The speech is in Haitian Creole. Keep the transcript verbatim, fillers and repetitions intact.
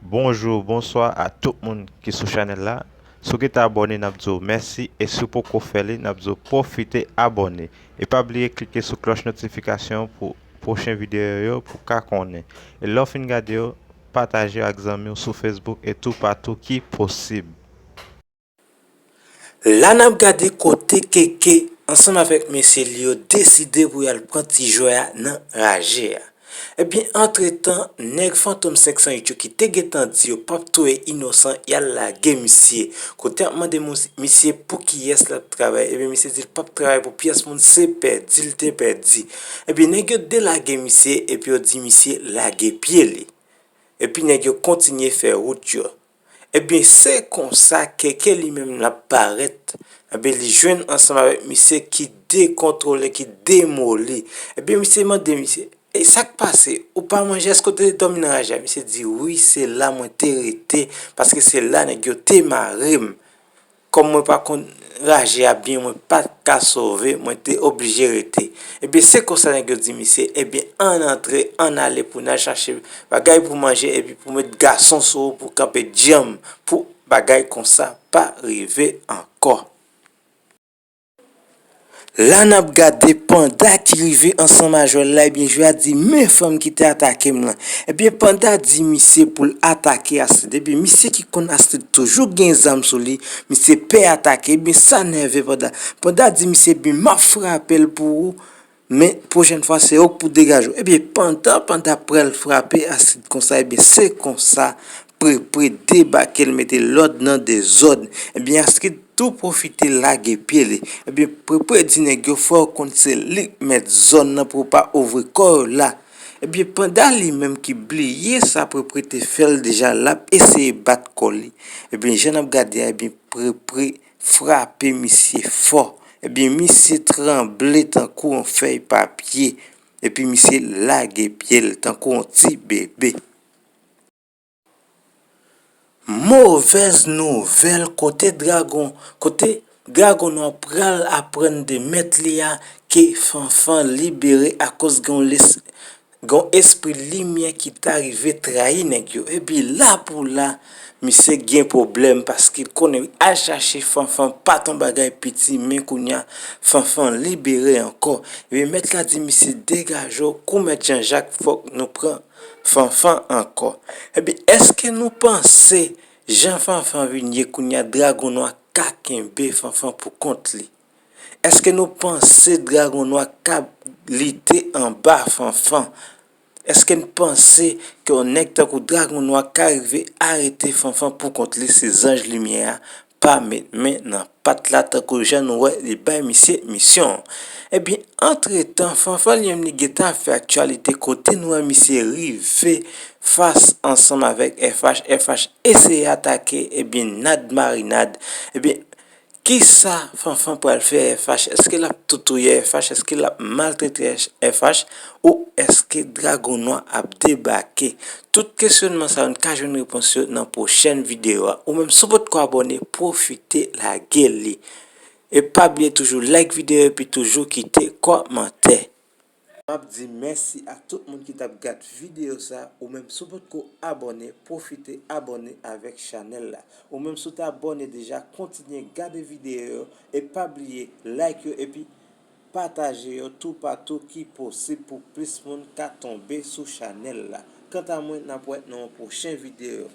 Bonjou, bonswa a tout moun ki sou chanèl la. Si w gentan abòne, n ap di w mèsi, e si w poko fè li, n ap di w pwofite abòne. E pa bliye klike sou klòch notifikasyon pou pwochen videyo yo pou w ka konnen. E lè w fin gade yo, pataje yo ak zanmi w sou Facebook e toupatou ki posib. La n ap gade kote Keke ansanm avèk mesye li yo deside pou y al pran ti jwè a nan raje a. Ebyen, antretan, nèg Fantom senk san uit yo ki te gentan di yo p ap touye inosan, y al lage misye. Kote y ap mande mous-, misye pou kiyès l ap travay, ebyen, misye di l p ap travay pou pyès moun, se pèdi l te pèdi. Ebyen, nèg yo delage misye, epi yo di misye lage pye li. Epi nèg yo kontinye fè wout yo. Ebyen, se konsa Keke li menm l ap parèt. Ebyen, li jwenn ansanm avèk misye ki dekontwole, ki demoli. Ebyen, misye mande misye, "E sa k pase? Ou pa manje? Èske w te dòmi nan raje a?" Misye di, "Wi, se la mwen te rete, paske se la nèg yo te mare m." Kòm mwen pa konn raje a byen, mwen pa t ka sove, mwen te oblije rete. Ebyen, se konsa nèg yo di misye, "Ebyen, ann antre, ann ale pou n al chache bagay pou manje, epi pou met gason sou ou, pou kanpe djanm, pou bagay konsa pa rive ankò." La n ap gade Panda ki rive ansanm a jwè l la, ebyen, jwè a di, "Men fanm ki te atake m lan." Ebyen, Panda di misye pou l atake Astrid. Ebyen, misye ki konn Astrid toujou gen zam sou li, misye pè atake. Ebyen, sa nève Panda. Panda di misye, "Ebyen, m ap frape l pou ou, men pwochèn fwa, se ou k pou degaje w." Ebyen, pandan Panda pral frape Astrid konsa, ebyen, se konsa Prepre debake, l mete lòd nan dezòd. Ebyen, Astrid tou pwofite lage pye li. Ebyen, Prepre di nèg yo, "Fò w konn se li k mèt zòn nan pou w pa ouvri kò w la." Ebyen, Panda li menm ki bliye sa Prepre te fè l deja, l ap eseye bat kò li. Ebyen, jan n ap gade a, ebyen, Prepre frape misye fò. Ebyen, misye tranble tankou yon fèy papye. Epi misye lage pye l tankou yon ti bebe. Movèz nouvèl, kote dragon, kote dragon nwa pral aprann de mèt li a ke Fanfan libere akoz gen yon les-, gen yon espri limyè ki ta rive trayi nèg yo. Epi la pou la, misye gen pwoblèm paske l konnen al chache Fanfan pa t yon bagay piti, men kounye a, Fanfan libere ankò. Epi mèt la di misye, "Degaje w, kou mèt Janjak, fòk nou pran Fanfan ankò." Ebyen, èske nou panse jan Fanfan vin ye kounye a, dragon nwa ka kenbe Fanfan pou kont li? Èske nou panse dragon nwa ka lite anba Fanfan? Èske n panse ke yon nèg tankou dragon nwa ka rive arete Fanfan pou kont li si zanj limyè a pa met men nan pat la tankou jan nou wè li bay misye misyon an? Ebyen, antretan, Fanfan li menm li gentan ap fè aktyalite kote nou wè misye rive fas ansanm avèk F H. F H eseye atake, ebyen, nad marinad. Ebyen, kisa Fanfan pral fè F H? Èske l ap tou touye F H? Èske l ap maltrete F H? Ou èske dragon nwa ap debake? Tout kesyònman sa yo, n ka jwenn repons yo nan pwochèn videyo a. Ou menm, si w potko abòne, pwofite lage li. E pa bliye toujou like videyo epi toujou kite kòmantè. M ap di mèsi a tout moun ki t ap gad videyo sa. Ou menm, si w potko abòne, pwofite abòne avèk chanèl la. Ou menm, si w te abòne deja, kontinye gade videyo yo e pa bliye like yo epi pataje yo toupatou ki posib pou plis moun ka tonbe sou chanèl la. Kanta mwen, n ap wè nan yon pwochen videyo.